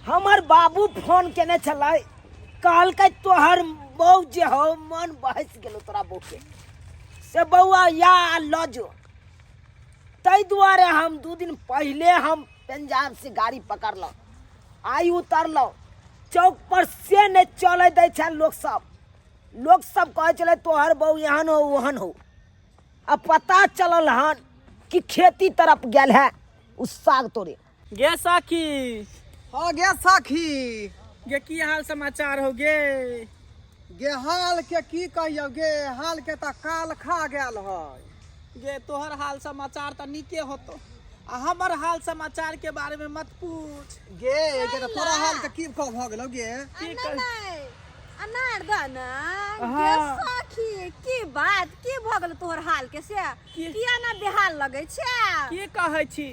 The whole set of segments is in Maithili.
हमर बाबू फोन केने छलै, कहलकै तोहर बहू जे हौ मन बहसि गेलौ तोरा बहू के, से बौआ या लऽ जो। ताहि दुआरे हम 2 दिन पहिले हम पंजाब से गाड़ी पकड़लहुँ, आइ उतरलहुँ चौक पर, से नहि चलै दै छल लोक सब। लोक सब कहै छलै तोहर बहू एहन हो ओहन हो। आ पता चलल हन कि खेती तरफ गेल है उ साग तोड़े। गे सखी। हाँ गे सखी। गे की हाल समाचार हो गे? गे हाल के की कहियौ गे, हाल के तऽ काल खा गेल है। गे तोहर हाल समाचार तऽ नीके होतो, आ हमर हाल समाचार के बारे में मत पूछ। गे गे तऽ तोरा हाल के की कह भऽ गेलौ गे? की कह अनार दाना गे सखी, की बात की भऽ गेल तोहर हाल के से? किया ना बेहाल लगै छै? की कहै छी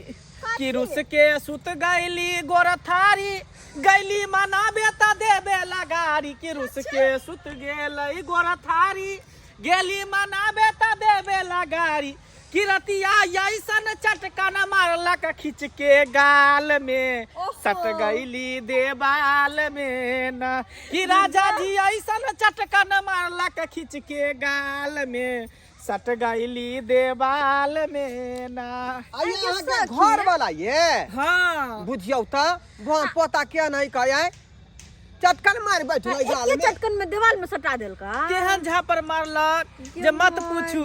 कि रुस के सुत गैली गोरथारी, गैली मनाबे त देबे लगारी। कि रुस के सुत गेलै गोरथारी, गेली मनाबे त देबे लगारी। कि रतिया ऐसन चटकन मारलक खींच के गाल में, सट गैली देवाल में न। कि राजा जी ऐसन चटकन मारलक खींच के गाल में, सट गैली देवाल में ना। आइए अहाँ के घर वाला ये? हाँ। बुझियौ त वहाँ पोता के नहीं कहे चटकन मार बैठल है गाल एके में। चटकन में देवाल में सटा देलका। केहन झापर मारलक जे मत पूछू।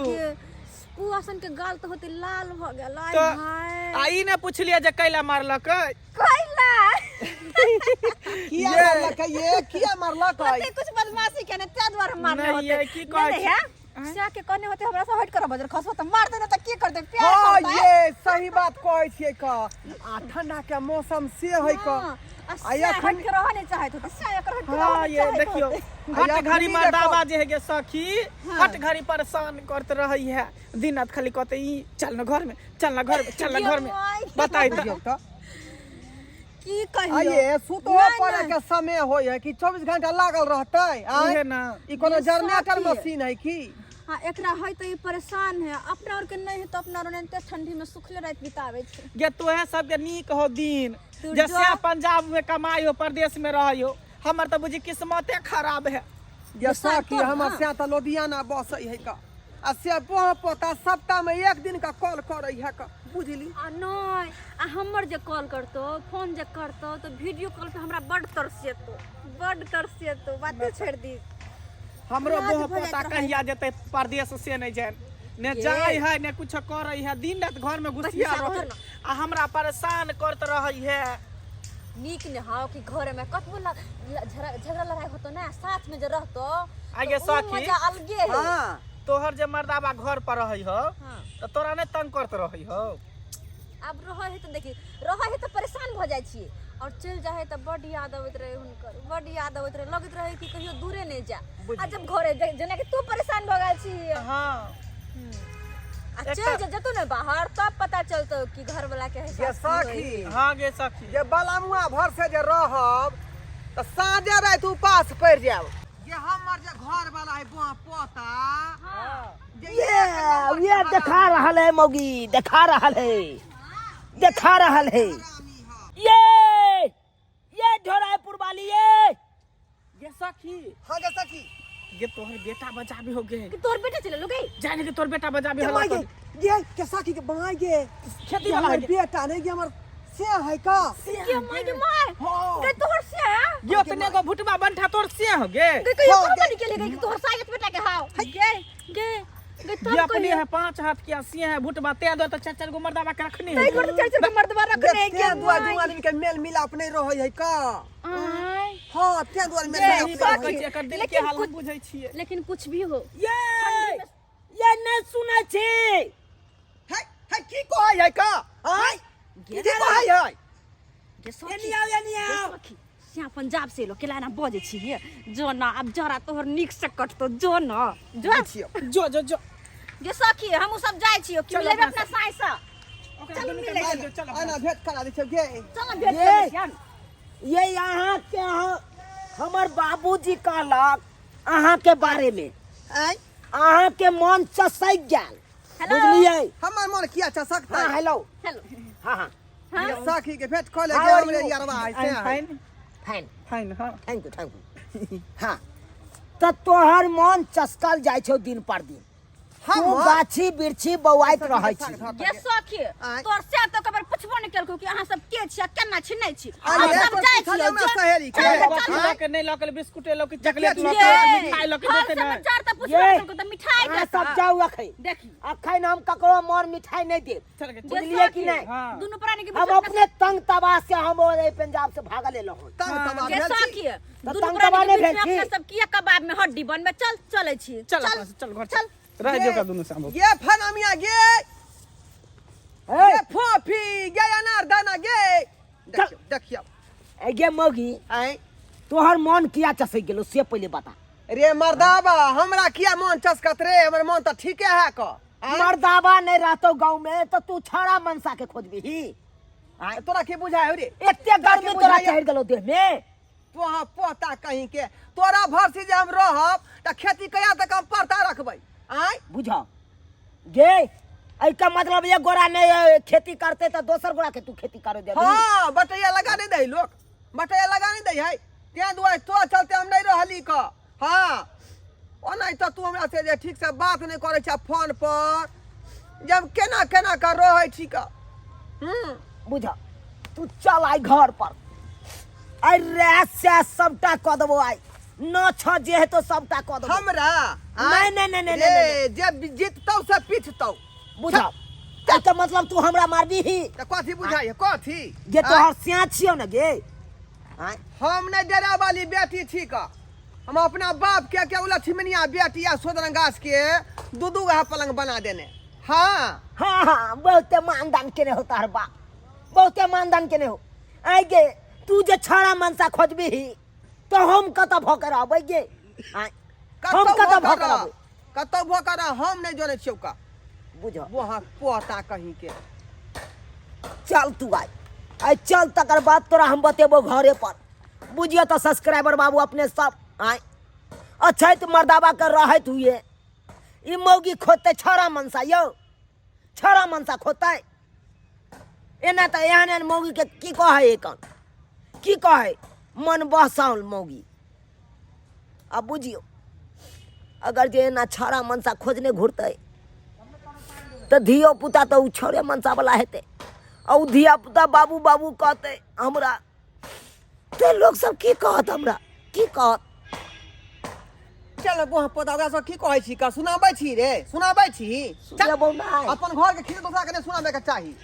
उ असन के गाल तो होते लाल भ गेल। आय तो हाय। आ ई ने पुछलिए जे कैला मारलक? कैला किया मारलक ये? किया मारलक? होते कुछ बदमाशी केने ते द्वारे मारने नहीं, होते। ये की कहै नहीं, छी? है? से के कहने होते हमरा से हट कर बजर खसबो त मार देने त की करते प्यार हाँ, करते। ये सही बात कहै छियै क। आ ठंडा के मौसम से है क। हाँ, आ आ से एखन हट के रह नहीं चाहत होते, से एकर हट के रह हाँ, नहीं ये चाहत देखियो, होते। हट आ घड़ी एखनी मर्दाबा देखो। जे है गे सखी, हट घड़ी परेशान करत रहै है। दिन रात खाली कहते ई चल ना घर में, चल ना घर में, चल ना घर में। बताई त। बुझियौ त। की कहियो? आ ये सुतो नहीं, पड़े नहीं। के समय होय है कि 24 घंटा लागल रहतै? आँय? उहे ना। ई कोनो ये जनरेटर साथी। मशीन है की? हाँ, एकरा है तो ई परेशान है, अपना और के नहीं है तो अपना और एते ठंडी में सुखले रात बितावे छै। गे तोहे सबके नीक हो दिन, तू जैसे जो- पंजाब में कमाई हो, परदेश में रहै हो। हमर तऽ बुझी किस्मते खराब है। गे सखी, तो हमर हाँ। से तऽ लुधियाना बसै है का, आ से बोह पोता सप्ताह में एक दिन का कॉल करै है का, बुझली? आ नहीं, आ हमर जे कॉल करतो, फोन जे करतो तो वीडियो कॉल पे हमरा बड तरसेतो, बड तरसेतो, बाते छोड़ दी। हमरो याद बोह भऽ जाइत पोता रहै। कहिया जेतै परदेश से नहीं जान, ने ये। जाय है ने कुछ करै है, दिन रात घर में घुसिया बस रहै कर आ हमरा परेशान करत रहै है। नीक ने हाव कि घर में कतबो झगड़ा लड़ाई होतो ना, साथ में जे रहतो आगे तो उ सखी। मजा अलगे है। हाँ। तोहर जे मर्दाबा घर पर रहै हो, हाँ। त तोरा नहीं तंग करत रहै हो? आब रहै है त देखी, रहै है त परेशान भ जाइ छी, और चलि जाइ है त बड याद अबैत रहे हुनकर, बड याद अबैत रहे, लगैत रहे कि कहियो दूरे नहीं जा। आ जब घरे जेना कि तू परेशान भ गेल छी। हाँ। आ चलि जेतौ ने बाहर तब पता चलतौ कि घर वाला के गे एहसास की सखी। होइ है। हाँ गे सखी। जे बलमुआ भर से जे रहब त साँझे राति उपास पड़ि जायब। जे हमर जे घर वाला है बुआ पोता, हाँ। जे ये, एक नंबर ये के देखा रहल है मौगी, देखा रहल है, देखा रहल है। हरामी है। ये ढोरायपुर वाली ये। गे सखी। हाँ गे सखी। गे तोहर बेटा बजाबे हो गे। कि तोहर बेटा चले लो गे? जाने के तोहर बेटा बजाबे के हो माय गे। गे, गे के सखी के माय गे। खेती वाला हमर है गे। बेटा नहीं गे, हमर से है का? के माय गे my. हाँ। गे तोहर से है? गे उतने गो भुटवा बंठा तोर से हो गे। गे कहियो हाँ, कहबो गे। नहीं केले गे कि तोहर सायत बेटा के हाव। गे, गे, गे तब ये अपने कहियो। है 5 हाथ के अस्सी है भुटवा, ते दो तो 4-4 गो मर्दावा के रखने है। तै घर 4-4 गो मर्दवा रखने है ते गे दुआ my. दू आदमी के मेल मिलाप नहीं रहै है का? आय। हाँ, ते दुआरे मेल ये मिलाप सही बात नहीं रहै। कहै छी, एकर दिल के लेकिन हाल हम कुछ- बुझै छियै। लेकिन कुछ भी हो। ये नहीं सुनै छी। है, है, की कहै है का? आय? की कहै है? गे सखी। एनी आओ, एनी गे आओ। सखी, श्याम पंजाब से एलो, केला ना बजै छी हे। जो ना, आब जरा तोहर नीक से कटतो, जो ना, जो। छियौ। जो, जो, जो। गे सखी, हमहूँ सब जाइ छियौ, कि चल मिलेबै अपना अपना साँइ सँ। ओकरा चल दुनू के मिलै मारि छी। दियौ, चल अपना। आना भेंट करा दै छियौ गे। चल ना भेंट ये। करै छियन। ये यहाँ के हमर बाबूजी कहलक अहाँ के बारे में। आँय? अहाँ के मन चसक गेल। हेलो। बुझलियै? हमर मन किया चसकतै? हाँ, हेलो। हेलो। हाँ, हाँ। हाँ। ये सखी के भेंट कऽ ले How गे, are हमरे you? यारवा है से I'm है। fine. फाइन। फाइन, हाँ। Thank you, thank you. हाँ, तऽ तोहर मन चसकल जाइ छौ दिन पर दिन। तू हमर? गाछी बिरछी बौआइत रहै छी। ये सखी, आँय। तोर से तो कबर पुछबो नहीं केलको कि अहाँ सब के छी आ केना छी नहीं छी। अरे, हम सब तोर जाइ पूछल छियै हमरा सहेली के। चल, कथी चल। लऽ के नहि लऽ के बिस्कुटे लऽ के चॉकलेट लऽ ये, के मिठाई लऽ के फल देते ने। समाचार तऽ पुछबो ये, नहीं केलको तऽ मिठाई अहाँ देता। सब जाउ अखन। देखी। अखन हम ककरो मोर मिठाई नहीं देब। चल गे, चल। बुझलिए कि नहीं? हाँ। दुनू प्राणी के हम बीच में अपने तंग तबाह से हम और ए पंजाब से भागल एलहुँ हन। तंग तबाह जे भेल छी। सखी, तऽ दुनू तंग प्राणी तबाह के नहि बीच में भेल छी? अपना सब किया कबाब में हड्डी बनबे? चल चलै छी। चल अपना से, चल घर चल। रह दियो का दुनू से हम। ये फनामिया गे, हे, ये फोफी गे, अनारदाना गे, देखियौ देखियौ। ए गे मौगी, आँय? तोहर मन किया चसक गेलो से पहिले बता। रे मर्दाबा, हमरा किया मन चसकत रे? हमर मन तऽ ठीके है क। आँय? मर्दाबा नहीं रहतो गाँव में तो तू छाड़ा मनसा के खोजबी? आँय, तोरा की बुझाय हो रे? एते गर्मी की तोरा बुझाइए? चढ़ि गेलो देह में। तोहा पोता कहीं के, तोरा भरसी जे हम रहब तऽ खेती कहिया तक हम परता रखबै? आँय? बुझ गे, एहिके मतलब एक गोरा नहीं खेती करते तो दोसर गोरा के तू खेती करे देबी? हाँ, बटैया लगा नहीं दै लोक, बटैया लगा नहीं दै है, तें दुआरे तो चलते हम नहीं रहली क। हाँ, ओना तऽ तू हमरा से जे ठीक से बात नहीं करै छ फोन पर, जब केना केना कर रहै छी क। बुझ, तू चल आइ घर पर, आइ रे से सबटा कऽ देबो आइ, न छ जे हेतो सबटा कऽ देबो। हमरा? नहीं, नहीं, नहीं, नहीं, रे जे जीततौ से पीटतौ। बुझ, एहिके मतलब तू हमरा मारबी ही? तऽ कथी बुझाइ कथी गे? तोहर सिया छियौ ने गे? आँय? हम नहीं डेरा वाली बेटी छी क, हम अपना बाप के ओ लक्ष्मणिया बेटी आ सोदरन गाछ के दू दू गो पलंग बना देने। हाँ। हाँ हाँ, बहुते मानदान केने हो तोहर बाप, बहुते मानदान केने हो। आइ गे, तू जे छाड़ा मनसा खोजबी तो हम कतऽ भऽ के रहबै गे? आँय? हम कतौ कतऽ भऽ भऽ के के रह, रहबै? कतौ भऽ के रह, हम नहीं जनै छियौ का। बुझ, वहाँ पोता कहीं के। चल तू आइ, आइ चल, तकर बाद तोरा हम बतेबो घरे पर। बुझियो तऽ सब्सक्राइबर बाबू अपने सब, आँय, अछैत मर्दाबा के रहैत हुए ई मौगी खोजतै छौड़ा मनसा यौ, छौड़ा मनसा खोजतै एना तऽ एहन एहन मौगी के की कहै एखन, की कहै, मन बहसाउल मौगी। आब बुझियौ, अगर जे एना छौड़ा मनसा खोजने घुरतै तऽ धियो पुता तऽ ओ छौड़े मनसा वाला हेतै, आ ओ धिया पुता बाबू बाबू कहतै हमरा, तऽ लोक सब की कहत हमरा, की कहत? चल गोह पोता, ओकरा सब की कहै छी का? सुनाबै छी रे, सुनाबै छी? चल। सुनेबौ नहि। अपन घर के खीर दोसरा के नहीं सुनाबे के चाही।